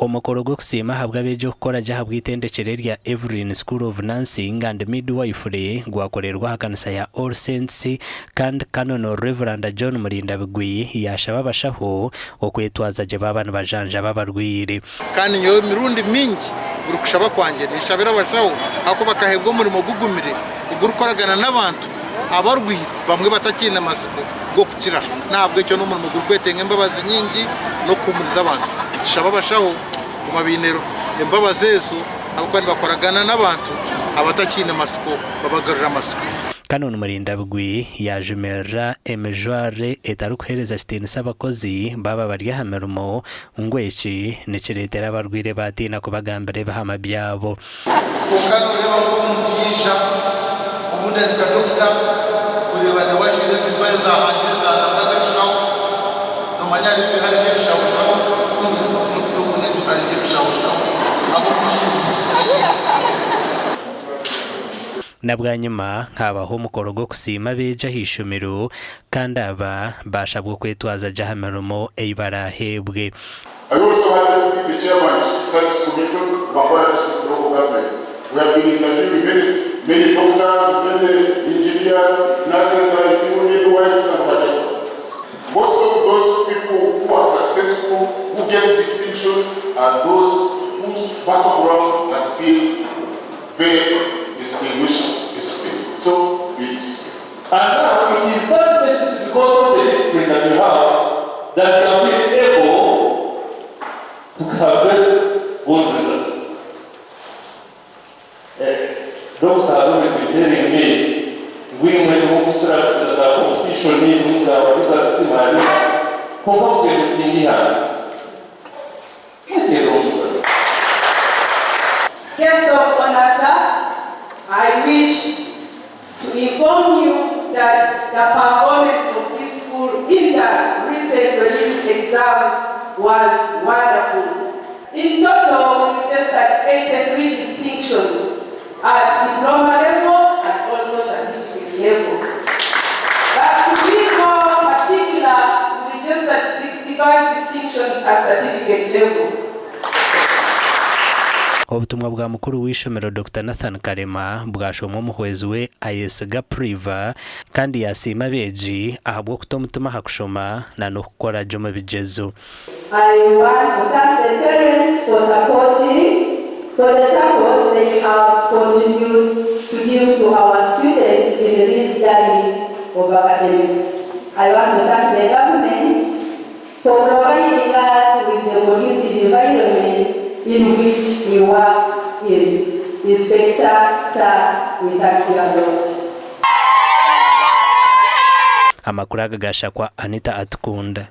Omukoro gw'okusiima ahabw'abeegi okukora gye ahabw'eitendekyero erya Evelyn School of Nursing and Midwifery gwakorerwa aha kanisa ya All Saints kandi Canon Rev. John Murindabigwi yaashaba abashaho okwetwaza gye baaba nibajanjaba abarwaire. Kandi nyowe emirundi mingi buri kushaba kwangye ninshabira abashaho ahakuba bakaheebwa omurimo gugumire ogurikukoragana n'abantu abarwaire bamwe batakiine matsiko g'okukira. N'ahabw'ekyo n'omurimo gurikwetenga embabazi nyingi n'okuhuumuriza abantu. Nitushaba abashaho kuguma baine embabazi ezo ahabw'okuba nibakoragana n'abantu abatakiine matsiko babagarurira amatsiko. Canon Murindabigwi yaajumirira emijwarire etarikuheereza kitiinisa abakozi baaba bari aha mirimo ngu eki nikireetera abarwaire baatiina kubagambira ebihama byabo. Kwonka nooreeba ngu omuntu yaija, obundi ari nka dokita, oreeba nawe ajwaire ezi mpare zaahangire za nanga z'ebishaho, noomanya hariho harimu ebishahoshaho, noobuuza oti dokita ogu harimu ebishahoshaho ab'obushuubuzi. Na bwanyima haabaho omukoro gw'okusiima abeegi aha ishomero kandi aba baashabwa okwetwaza gye aha mirimo ei baraaheebwe. I also happen to be the chairman District Service Commission Mbarara District Local Government. We have been interviewing many many doctors, many engineers, nurses like you, midwives and whatever. Most of those people who are successful, who get distinctions are those whose background has been very distinguished discipline. So be disciplined. And now it is that basis because of the discipline that you have that you have been able to harvest good results. Eh, doctor has always been telling me ngu imwe nimukukira kukira za competition nimugamba results mwabina kwonka mutwine kusinga ihanga. Mweteerere omugabe. Guest of Honor Sir, I wish to inform you that the performance of this school in the recent released exams was wonderful. In total, we registered 83 distinctions at diploma level and also certificate level. But to be more particular, we registered 65 distinctions at certificate level. Obutumwa bwa mukuru w'eishomero Dokita Nathan Kalema bwashomwa omuhwezi we Ayesiga Priva kandi yasiima abeegi ahabw'okuta omutima aha kushoma na n'okukora gye omu bigyezo. I want to thank the parents for supporting, for the support they have continued to give to our students in this journey of academics. I want to thank the government for providing us with the conducive environment in which we work in. Inspector, sir, we thank you a lot. Amakuru aga gashakwa Anita Atukunda.